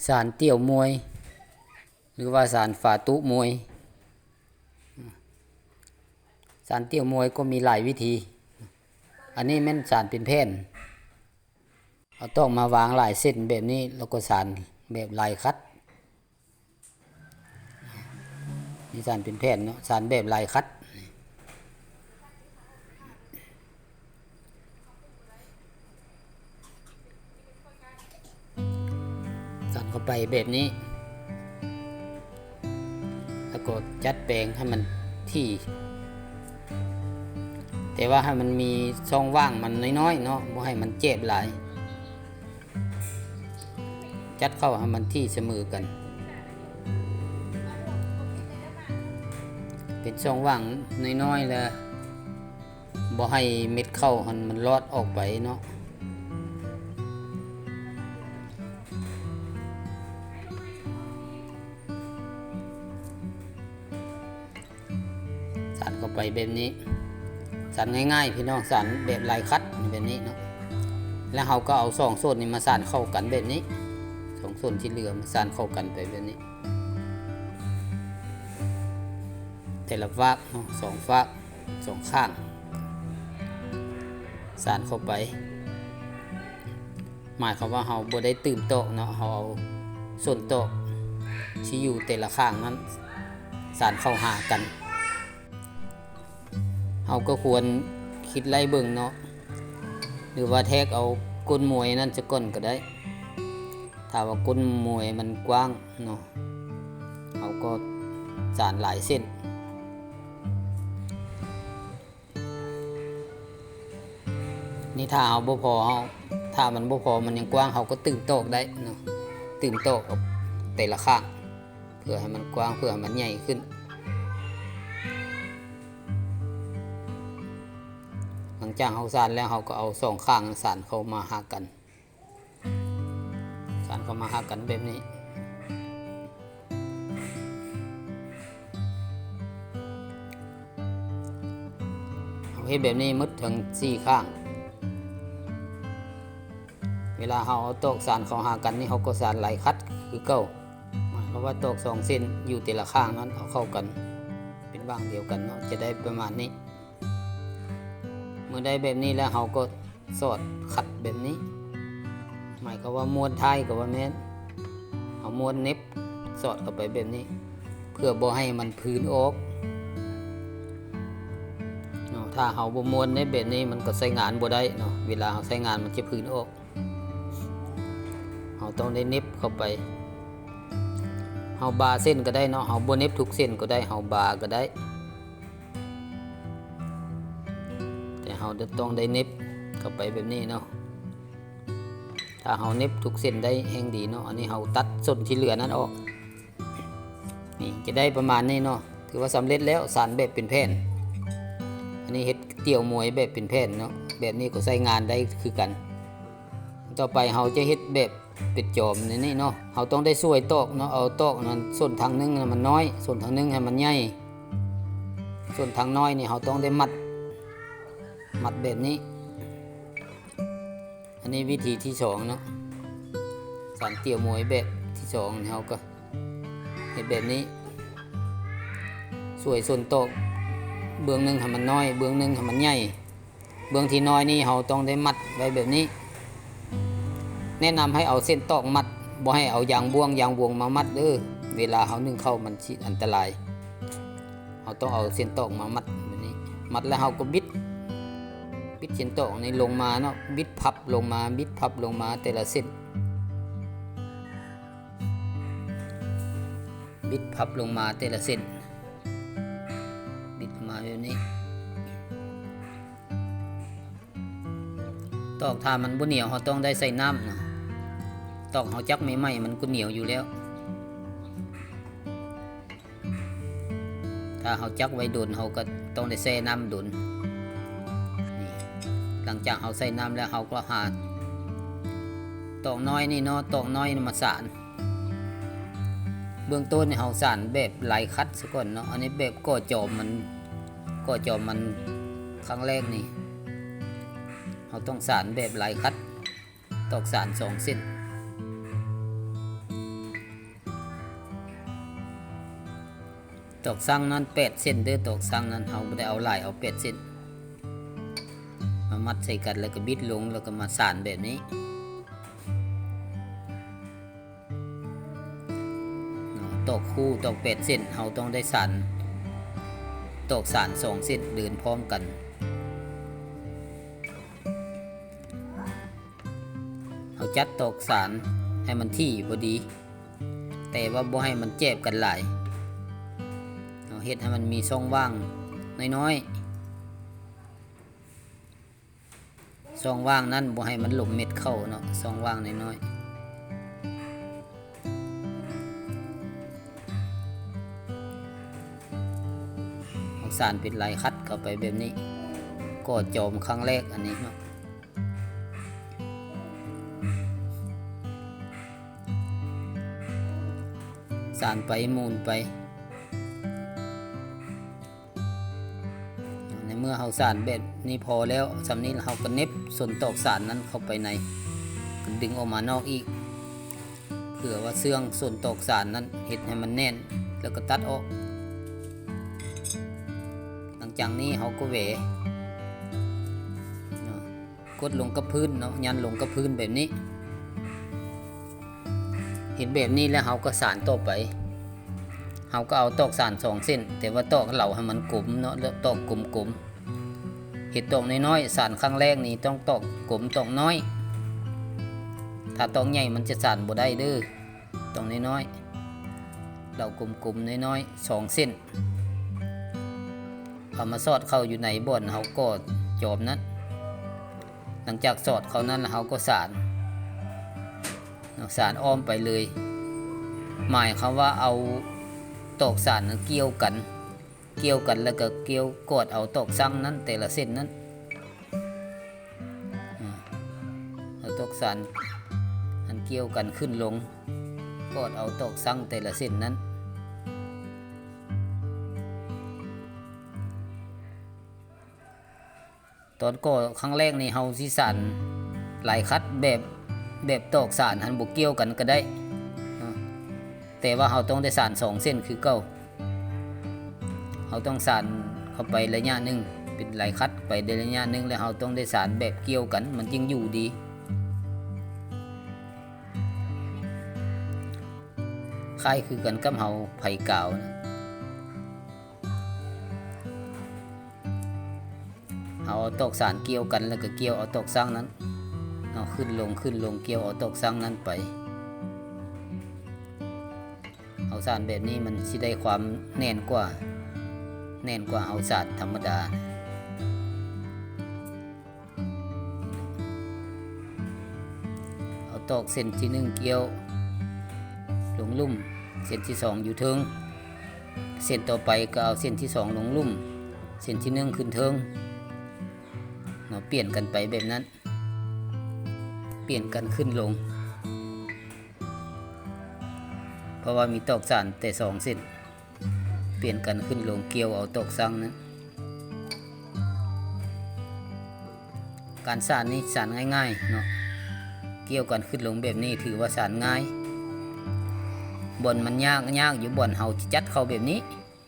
ສານຕ່ຽວມວຍ ຫຼືວ່າສານຝາຕຸມວຍ. ສານຕ່ຽວມວຍກໍມີຫຼາຍວິທີ. ອັນນີ້ແມ່ນສານເປັນແຜ່ນ. ເອົາຕອກມາວາງຫຼາຍເສັ້ນແບບນີ້ ແລ້ວກໍສານແບບລາຍຂັດ. ມີສານເປັນແຜ່ນເນາະ, ສານແບບລາຍຂັດ. ສານເຂົ້າໄປແບບນີ້ ແລ້ວກໍຈັດແປງໃຫ້ມັນຖີ່ ແຕ່ວ່າໃຫ້ມັນມີຊ່ອງວ່າງມັນນ້ອຍໆເນາະ, ບໍ່ໃຫ້ມັນແຈບຫຼາຍ. ຈັດເຂົ້າໃຫ້ມັນຖີ່ສະເໝີກັນ ເປັນຊ່ອງວ່າງນ້ອຍໆ ແລະ ບໍ່ໃຫ້ເມັດເຂົ້າຫັ້ນມັນລອດອອກໄປເນາະ. ສານເຂົ້າໄປແບບນີ້ ສານງ່າຍໆ ພີ່ນ້ອງ, ສານແບບລາຍຂັດແບບນີ້ເນາະ. ແລ້ວເຮົາກໍເອົາສອງສ່ວນນີ້ມາສານເຂົ້າກັນແບບນີ້, ສອງສ່ວນທີ່ເຫຼືອມາສານເຂົ້າກັນໄປແບບນີ້ ແຕ່ລະຟາກເນາະ, ສອງຟາກ ສອງຂ້າງ ສານເຂົ້າໄປ. ໝາຍຄວາມວ່າເຮົາບໍ່ໄດ້ຕື່ມຕອກເນາະ, ເຮົາເອົາສົ້ນຕອກທີ່ຢູ່ແຕ່ລະຂ້າງນັ້ນສານເຂົ້າຫາກັນ. ເຮົາກໍຄວນຄິດໄລ່ເບິ່ງເນາະ, ຫຼືວ່າແທກເອົາກົ້ນມວຍນັ້ນສາກ່ອນກໍໄດ້. ຖ້າວ່າກົ້ນມວຍມັນກວ້າງເນາະ, ເຮົາກໍສານຫຼາຍເສັ້ນ. ນີ້ຖ້າເຮົາບໍ່ພໍ ເຮົາ ຖ້າມັນບໍ່ພໍ ມັນຍັງກວ້າງ ເຮົາກໍຕື່ມຕອກໄດ້ເນາະ, ຕື່ມຕອກອອກແຕ່ລະຂ້າງ ເພື່ອໃຫ້ມັນກວ້າງ ເພື່ອໃຫ້ມັນໃຫຍ່ຂຶ້ນ. ຫຼັງຈາກເຮົາສານແລ້ວ ເຮົາກໍເອົາສອງຂ້າງສານເຂົ້າມາຫາກັນ. ສານເຂົ້າມາຫາກັນແບບນີ້. ເຮົາເຮັດແບບນີ້ໝົດທັງສີ່ຂ້າງ. ເວລາເຮົາເອົາຕອກສານເຂົ້າຫາກັນນີ້ ເຮົາກໍສານລາຍຂັດຄືເກົ່າ. ໝາຍຄວາມວ່າຕອກສອງເສັ້ນຢູ່ແຕ່ລະຂ້າງນັ້ນ ເອົາເຂົ້າກັນເປັນຫວ່າງດຽວກັນເນາະ, ຈະໄດ້ປະມານນີ້. ເມື່ອໄດ້ແບບນີ້ແລ້ວ ເຮົາກໍສອດຂັດແບບນີ້. ໝາຍຄວາມວ່າມ້ວນທ້າຍກໍວ່າແມ່ນ ເຮົາມ້ວນເໜັບສອດເຂົ້າໄປແບບນີ້ ເພື່ອບໍ່ໃຫ້ມັນຟື້ນອອກເນາະ. ຖ້າເຮົາບໍ່ມ້ວນເໜັບແບບນີ້ ມັນກໍໃຊ້ງານບໍ່ໄດ້ເນາະ, ເວລາເຮົາໃຊ້ງານມັນຈະຟື້ນອອກ. ເຮົາຕ້ອງໄດ້ເໜັບເຂົ້າໄປ. ເຮົາບາເສັ້ນກໍໄດ້ເນາະ, ເຮົາບໍ່ເໜັບທຸກເສັ້ນກໍໄດ້, ເຮົາບາກໍໄດ້. ແຕ່ເຮົາຕ້ອງໄດ້ເໜັບເຂົ້າໄປແບບນີ້ເນາະ. ຖ້າເຮົາເໜັບທຸກເສັ້ນໄດ້ແຮ່ງດີເນາະ. ອັນນີ້ເຮົາຕັດສົ້ນທີ່ເຫຼືອນັ້ນອອກ. ນີ້ຈະໄດ້ປະມານນີ້ເນາະ, ຖືວ່າສຳເລັດແລ້ວ, ສານແບບເປັນແຜ່ນ. ອັນນີ້ເຮັດກຽວມວຍແບບເປັນແຜ່ນເນາະ, ແບບນີ້ກໍໃຊ້ງານໄດ້ຄືກັນ. ຕໍ່ໄປເຮົາຈະເຮັດແບບເປັນຈອມໃນນີ້ເນາະ. ເຮົາຕ້ອງໄດ້ຊ່ວຍຕອກເນາະ, ເອົາຕອກນັ້ນ ສົ້ນທາງໜຶ່ງໃຫ້ມັນນ້ອຍ, ສົ້ນທາງໜຶ່ງໃຫ້ມັນໃຫຍ່. ສົ້ນທາງນ້ອຍນີ້ເຮົາຕ້ອງໄດ້ມັດ, ມັດແບບນີ້. ອັນນີ້ວິທີທີສອງເນາະ, ສານກຽວມວຍແບບທີສອງນີ້ ເຮົາກໍເຮັດແບບນີ້, ຊ່ວຍສົ້ນຕອກເບື້ອງໜຶ່ງໃຫ້ມັນນ້ອຍ, ເບື້ອງໜຶ່ງໃຫ້ມັນໃຫຍ່. ເບື້ອງທີ່ນ້ອຍນີ້ເຮົາຕ້ອງໄດ້ມັດໄວ້ແບບນີ້. ແນະນຳໃຫ້ເອົາເສັ້ນຕອກມັດ, ບໍ່ໃຫ້ເອົາຢາງບ່ວງ, ຢາງບ່ວງມາມັດເດີ້. ເວລາເຮົາໜຶ້ງເຂົ້າມັນຊິອັນຕະລາຍ. ເຮົາຕ້ອງເອົາເສັ້ນຕອກມາມັດແບບນີ້. ມັດແລ້ວເຮົາກໍບິດ, ບິດເສັ້ນຕອກນີ້ລົງມາເນາະ, ບິດພັບລົງມາ, ບິດພັບລົງມາແຕ່ລະເສັ້ນ. ບິດພັບລົງມາແຕ່ລະເສັ້ນ, ບິດມາແບບນີ້. ຕອກຖ້າມັນບໍ່ໜຽວ ເຮົາຕ້ອງໄດ້ໃສ່ນ້ຳນະ. ຕອກເຮົາຈັກໃໝ່ໆ ມັນກໍໜຽວຢູ່ແລ້ວ. ຖ້າເຮົາຈັກໄວ້ດົນ ເຮົາກໍຕ້ອງໄດ້ແຊ່ນ້ຳດົນ. ນີ້ ຫຼັງຈາກເຮົາໃສ່ນ້ຳແລ້ວ ເຮົາກໍຫາຕອກນ້ອຍນີ້ເນາະ, ຕອກນ້ອຍນີ້ມາສານ. ເບື້ອງຕົ້ນນີ້ເຮົາສານແບບລາຍຂັດສາກ່ອນເນາະ, ອັນນີ້ແບບກໍ່ຈອມມັນ, ກໍ່ຈອມມັນຄັ້ງແລກນີ້ ເຮົາຕ້ອງສານແບບລາຍຂັດ. ຕອກສານສອງເສັ້ນ. ຕອກສັງນັ້ນແປດເສັ້ນເດີ້ ຕອກສັງນັ້ນເຮົາບໍ່ໄດ້ເອົາຫຼາຍ ເອົາແປດເສັ້ນ ມາມັດໃສ່ກັນ ແລ້ວກໍບິດລົງ ແລ້ວກໍມາສານແບບນີ້ ຕອກຄູ່ ຕອກແປດເສັ້ນ ເຮົາຕ້ອງໄດ້ສານ ຕອກສານສອງເສັ້ນເດີນພ້ອມກັນ. ເຮົາຈັດຕອກສານໃຫ້ມັນຖີ່ພໍດີ ແຕ່ວ່າບໍ່ໃຫ້ມັນແຈບກັນຫຼາຍ ເຮົາເຮັດໃຫ້ມັນມີຊ່ອງວ່າງນ້ອຍໆ ຊ່ອງວ່າງນັ້ນບໍ່ໃຫ້ມັນລົມເມັດເຂົ້າເນາະ ຊ່ອງວ່າງນ້ອຍໆ. ເຮົາສານເປັນລາຍຂັດເຂົ້າໄປແບບນີ້ ກໍຈອມຄັ້ງແລກອັນນີ້ເນາະ ສານໄປໝູນໄປ. ໃນເມື່ອເຮົາສານແບບນີ້ພໍແລ້ວ ສ່ຳນີ້ເຮົາກໍເໜັບສົ້ນຕອກສານນັ້ນເຂົ້າໄປໃນ ດຶງອອກມານອກອີກ ເພື່ອວ່າເຊື່ອງສົ້ນຕອກສານນັ້ນເຮັດໃຫ້ມັນແໜ້ນ ແລ້ວກໍຕັດອອກ. ຫຼັງຈາກນີ້ເຮົາກໍແຫວ ກົດລົງກັບພື້ນເນາະ ຢັນລົງກັບພື້ນແບບນີ້. ເຮັດແບບນີ້ແລ້ວເຮົາກໍສານຕໍ່ໄປ ເຮົາກໍເອົາຕອກສານສອງເສັ້ນ ແຕ່ວ່າຕອກເລົາໃຫ້ມັນກົມເນາະ ແລ້ວຕອກກົມໆ ເຮັດຕອກນ້ອຍໆ ສານຄັ້ງແລກນີ້ຕ້ອງຕອກກົມຕອກນ້ອຍ ຖ້າຕອກໃຫຍ່ມັນຈະສານບໍ່ໄດ້ເດີ້ ຕອກນ້ອຍໆ ເລົາກົມໆ ນ້ອຍໆ ສອງເສັ້ນ ເອົາມາສອດເຂົ້າຢູ່ໃນບ່ອນເຮົາກໍ່ຈອມນັ້ນ. ຫຼັງຈາກສອດເຂົ້ານັ້ນແລ້ວ ເຮົາກໍສານ ສານອ້ອມໄປເລີຍ ໝາຍຄວາມວ່າເອົາຕອກສານນັ້ນກ່ຽວກັນ ກ່ຽວກັນ ແລ້ວກໍກ່ຽວກອດເອົາຕອກສັງນັ້ນ ແຕ່ລະເສັ້ນນັ້ນ ເອົາຕອກສານອັນກ່ຽວກັນຂຶ້ນລົງ ກອດເອົາຕອກສັງແຕ່ລະເສັ້ນນັ້ນ. ຕອນກໍ່ຄັ້ງແລກນີ້ເຮົາຊິສານລາຍຂັດແບບ ແບບຕອກສານຫັ້ນບໍ່ກ່ຽວກັນກໍໄດ້ ແຕ່ວ່າເຮົາຕ້ອງໄດ້ສານສອງເສັ້ນຄືເກົ່າ. ເຮົາຕ້ອງສານເຂົ້າໄປໄລຍະໜຶ່ງ ເປັນລາຍຂັດໄປໄດ້ໄລຍະໜຶ່ງ ແລ້ວເຮົາຕ້ອງໄດ້ສານແບບກ່ຽວກັນ ມັນຈຶ່ງຢູ່ດີ. ຄ້າຍຄືກັນກັບເຮົາໄຜກາວນະ. ເຮົາເອົາຕອກສານກ່ຽວກັນ ແລ້ວກໍກ່ຽວເອົາຕອກສັງນັ້ນເນາະ ຂຶ້ນລົງ ຂຶ້ນລົງ ກ່ຽວເອົາຕອກສັງນັ້ນໄປ. ເຮົາສານແບບນີ້ມັນຊິໄດ້ຄວາມແໜ້ນກວ່າ ແໜ້ນກວ່າເຮົາສານທຳມະດາ. ເອົາຕອກເສັ້ນທີໜຶ່ງກ່ຽວລົງລຸ່ມ ເສັ້ນທີສອງຢູ່ເທິງ ເສັ້ນຕໍ່ໄປກໍເອົາເສັ້ນທີສອງລົງລຸ່ມ ເສັ້ນທີໜຶ່ງຂຶ້ນເທິງເນາະ ປ່ຽນກັນໄປແບບນັ້ນ ປ່ຽນກັນຂຶ້ນລົງ ເພາະວ່າມີຕອກສານແຕ່ສອງເສັ້ນ ປ່ຽນກັນຂຶ້ນລົງ ກ່ຽວເອົາຕອກສັງນັ້ນ. ການສານນີ້ສານງ່າຍໆເນາະ ກ່ຽວກັນຂຶ້ນລົງແບບນີ້ຖືວ່າສານງ່າຍ. ບ່ອນມັນຍາກ ຍາກຢູ່ບ່ອນເຮົາຈະຈັດເຂົ້າແບບນີ້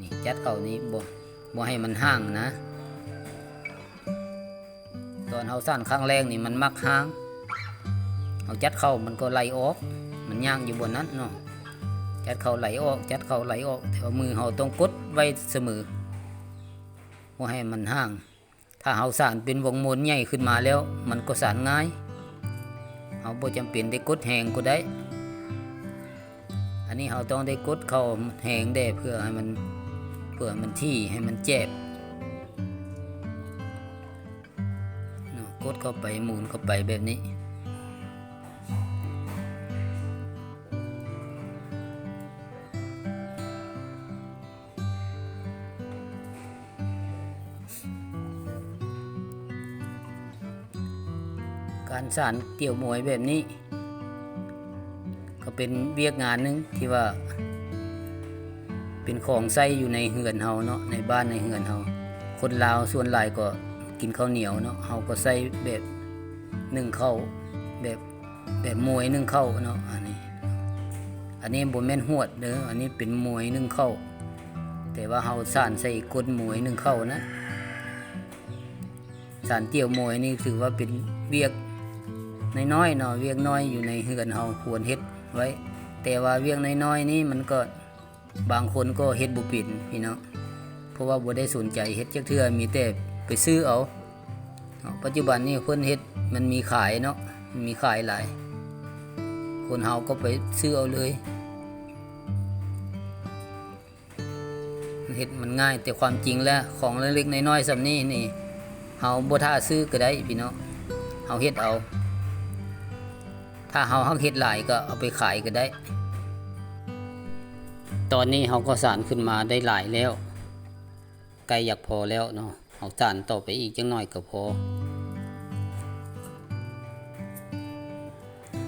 ນີ້ ຈັດເຂົ້ານີ້ ບໍ່ ບໍ່ໃຫ້ມັນຫ່າງນະ. ຕອນເຮົາສານຄັ້ງແລກນີ້ມັນມັກຫ່າງ ເຮົາຈັດເຂົ້າມັນກໍໄຫຼອອກ ມັນຍາກຢູ່ບ່ອນນັ້ນເນາະ ຈັດເຂົ້າໄຫຼອອກ ຈັດເຂົ້າໄຫຼອອກ ແຕ່ວ່າມືເຮົາຕ້ອງກົດໄວ້ສະເໝີ ບໍ່ໃຫ້ມັນຫ່າງ. ຖ້າເຮົາສານເປັນວົງມວນໃຫຍ່ຂຶ້ນມາແລ້ວ ມັນກໍສານງ່າຍ ເຮົາບໍ່ຈຳເປັນໄດ້ກົດແຮງກໍໄດ້. ອັນນີ້ເຮົາຕ້ອງໄດ້ກົດເຂົ້າແຮງແດ່ ເພື່ອໃຫ້ມັນ ເພື່ອໃຫ້ມັນຖີ່ ໃຫ້ມັນແຈບເນາະ ກົດເຂົ້າໄປ ໝູນເຂົ້າໄປແບບນີ້. ການສານຕ່ຽວມວຍແບບນີ້ ກໍເປັນວຽກງານໜຶ່ງທີ່ວ່າເປັນຂອງໃຊ້ຢູ່ໃນເຮືອນເຮົາເນາະ ໃນບ້ານໃນເຮືອນເຮົາ. ຄົນລາວສ່ວນຫຼາຍກໍກິນເຂົ້າໜຽວເນາະ ເຮົາກໍໃຊ້ແບບໜຶ້ງເຂົ້າ ແບບ ແບບມວຍໜຶ້ງເຂົ້າເນາະ. ອັນນີ້ ອັນນີ້ບໍ່ແມ່ນຫວດເດີ້ ອັນນີ້ເປັນມວຍໜຶ້ງເຂົ້າ ແຕ່ວ່າເຮົາສານໃສ່ກົ້ນມວຍໜຶ້ງເຂົ້ານະ. ສານຈຽວມວຍນີ້ຖືວ່າເປັນວຽກນ້ອຍໆເນາະ, ວຽກນ້ອຍຢູ່ໃນເຮືອນເຮົາຄວນເຮັດໄວ້. ແຕ່ວ່າວຽກນ້ອຍໆນີ້ມັນກໍ ບາງຄົນກໍເຮັດບໍ່ເປັນພີ່ນ້ອງ, ເພາະວ່າບໍ່ໄດ້ສົນໃຈເຮັດຈັກເທື່ອ, ມີແຕ່ໄປຊື້ເອົາເນາະ. ປັດຈຸບັນນີ້ເພິ່ນເຮັດ ມັນມີຂາຍເນາະ, ມັນມີຂາຍຫຼາຍ, ຄົນເຮົາກໍໄປຊື້ເອົາເລີຍ. ເຮັດມັນງ່າຍ, ແຕ່ຄວາມຈິງແລ້ວ ຂອງເລັກໆນ້ອຍໆສ່ຳນີ້ນີ້ ເຮົາບໍ່ຖ້າຊື້ກໍໄດ້ພີ່ນ້ອງ, ເຮົາເຮັດເອົາ. ຖ້າເຮົາຮັກເຮັດຫຼາຍກໍເອົາໄປຂາຍກໍໄດ້. ຕອນນີ້ເຮົາກໍສານຂຶ້ນມາໄດ້ຫຼາຍແລ້ວ, ໃກ້ຢາກພໍແລ້ວເນາະ. ເຮົາສານຕໍ່ໄປອີກຈັກໜ້ອຍກໍພໍ.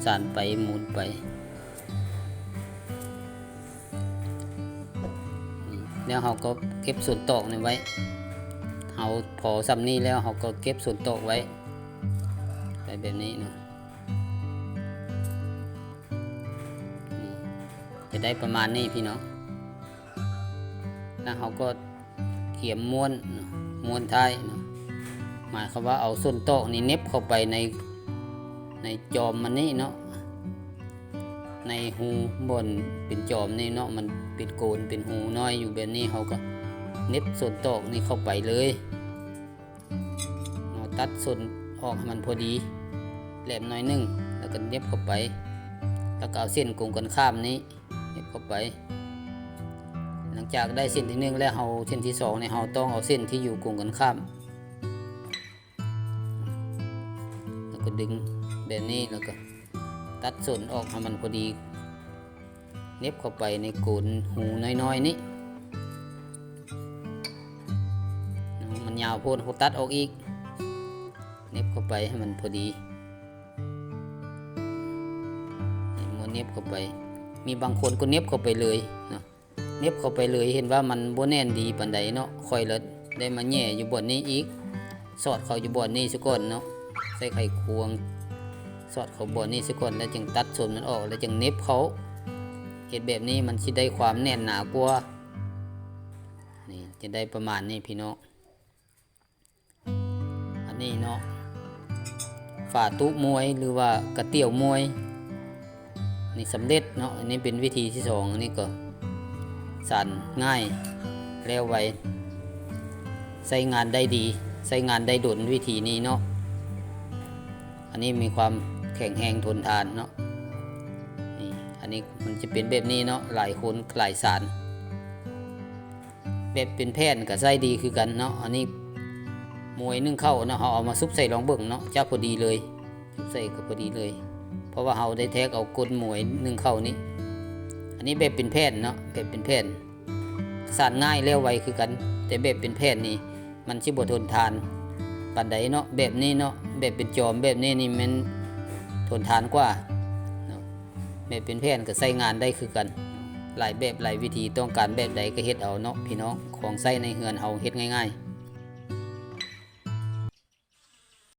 ສານໄປໝູນໄປ. ນີ້ ແລ້ວເຮົາກໍເກັບສ່ວນຕອກນີ້ໄວ້. ເຮົາພໍສ່ຳນີ້ແລ້ວ ເຮົາກໍເກັບສ່ວນຕອກໄວ້ ໄປແບບນີ້ເນາະ. ນີ້ ຈະໄດ້ປະມານນີ້ພີ່ນ້ອງ. ແລ້ວເຮົາກໍກຽມມ້ວນເນາະ, ມ້ວນທ້າຍເນາະ, ໝາຍຄວາມວ່າເອົາສົ້ນຕອກນີ້ເໜັບເຂົ້າໄປໃນ ໃນຈອມມັນນີ້ເນາະ, ໃນຮູບ່ອນເປັນຈອມນີ້ເນາະ, ມັນເປັນໂກນ ເປັນຮູນ້ອຍຢູ່ແບບນີ້, ເຮົາກໍເໜັບສົ້ນຕອກນີ້ເຂົ້າໄປເລີຍເນາະ, ຕັດສົ້ນອອກໃຫ້ມັນພໍດີ ແຫຼມໜ້ອຍໜຶ່ງ ແລ້ວກໍເໜັບເຂົ້າໄປ, ແລ້ວກໍເອົາເສັ້ນກົງກັນຂ້າມນີ້ ເຮັບເຂົ້າໄປ. ຫຼັງຈາກໄດ້ເສັ້ນທີໜຶ່ງແລ້ວ ເຮົາ ເສັ້ນທີສອງນີ້ ເຮົາຕ້ອງເອົາເສັ້ນທີ່ຢູ່ກົງກັນຂ້າມ ແລ້ວກໍດຶງແບບນີ້ ແລ້ວກໍຕັດສົ້ນອອກໃຫ້ມັນພໍດີ, ເໜັບເຂົ້າໄປໃນໂກນຮູນ້ອຍໆນີ້. ມັນຍາວໂພດ ເຮົາຕັດອອກອີກ, ເໜັບເຂົ້າໄປໃຫ້ມັນພໍດີ. ນີ້ ມ້ວນເໜັບເຂົ້າໄປ, ມີບາງຄົນກໍເໜັບເຂົ້າໄປເລີຍເນາະ, ເໜັບເຂົ້າໄປເລີຍ ເຫັນວ່າມັນບໍ່ແໜ້ນດີປານໃດເນາະ. ຂ້ອຍລະໄດ້ມາແຫຍ່ຢູ່ບ່ອນນີ້ອີກ, ສອດເຂົ້າຢູ່ບ່ອນນີ້ຊະກ່ອນເນາະ, ໃຊ້ໄຂຄວງສອດເຂົ້າບ່ອນນີ້ຊະກ່ອນ ແລ້ວຈຶ່ງຕັດສົ້ນມັນອອກ ແລ້ວຈຶ່ງເໜັບເຂົ້າ. ເຮັດແບບນີ້ມັນຊິໄດ້ຄວາມແໜ້ນໜາກວ່າ. ນີ້ ຈະໄດ້ປະມານນີ້ພີ່ນ້ອງ. ອັນນີ້ເນາະ ຝາຕຸມວຍ ຫຼືວ່າກະຕຽວມວຍ ນີ້ສຳເລັດເນາະ. ອັນນີ້ເປັນວິທີທີສອງ, ອັນນີ້ກໍສານງ່າຍ ແລ້ວໄວ ໃຊ້ງານໄດ້ດີ ໃຊ້ງານໄດ້ດົນ ວິທີນີ້ເນາະ. ອັນນີ້ມີຄວາມແຂງແຮງທົນທານເນາະ. ນີ້ ອັນນີ້ມັນຈະເປັນແບບນີ້ເນາະ, ຫຼາຍຄົນຫຼາຍສານ. ແບບເປັນແຜ່ນກໍໃຊ້ດີຄືກັນເນາະ. ອັນນີ້ມວຍໜຶ້ງເຂົ້າເນາະ, ເຮົາເອົາມາສຸບໃສ່ລອງເບິ່ງເນາະ, ຈະພໍດີເລີຍ, ສຸບໃສ່ກໍພໍດີເລີຍ ເພາະວ່າເຮົາໄດ້ແທກເອົາກົ້ນມວຍໜຶ້ງເຂົ້ານີ້. ອັນນີ້ແບບເປັນແຜ່ນເນາະ, ແບບເປັນແຜ່ນ ສານງ່າຍແລ້ວໄວຄືກັນ, ແຕ່ແບບເປັນແຜ່ນນີ້ມັນຊິບໍ່ທົນທານປານໃດເນາະ. ແບບນີ້ເນາະ, ແບບເປັນຈອມແບບນີ້ນີ້ແມ່ນທົນທານກວ່າເນາະ. ແບບເປັນແຜ່ນກໍໃຊ້ງານໄດ້ຄືກັນ, ຫຼາຍແບບຫຼາຍວິທີ, ຕ້ອງການແບບໃດກໍເຮັດເອົາເນາະ ພີ່ນ້ອງ. ຂອງໃຊ້ໃນເຮືອນເຮົາເຮັດງ່າຍ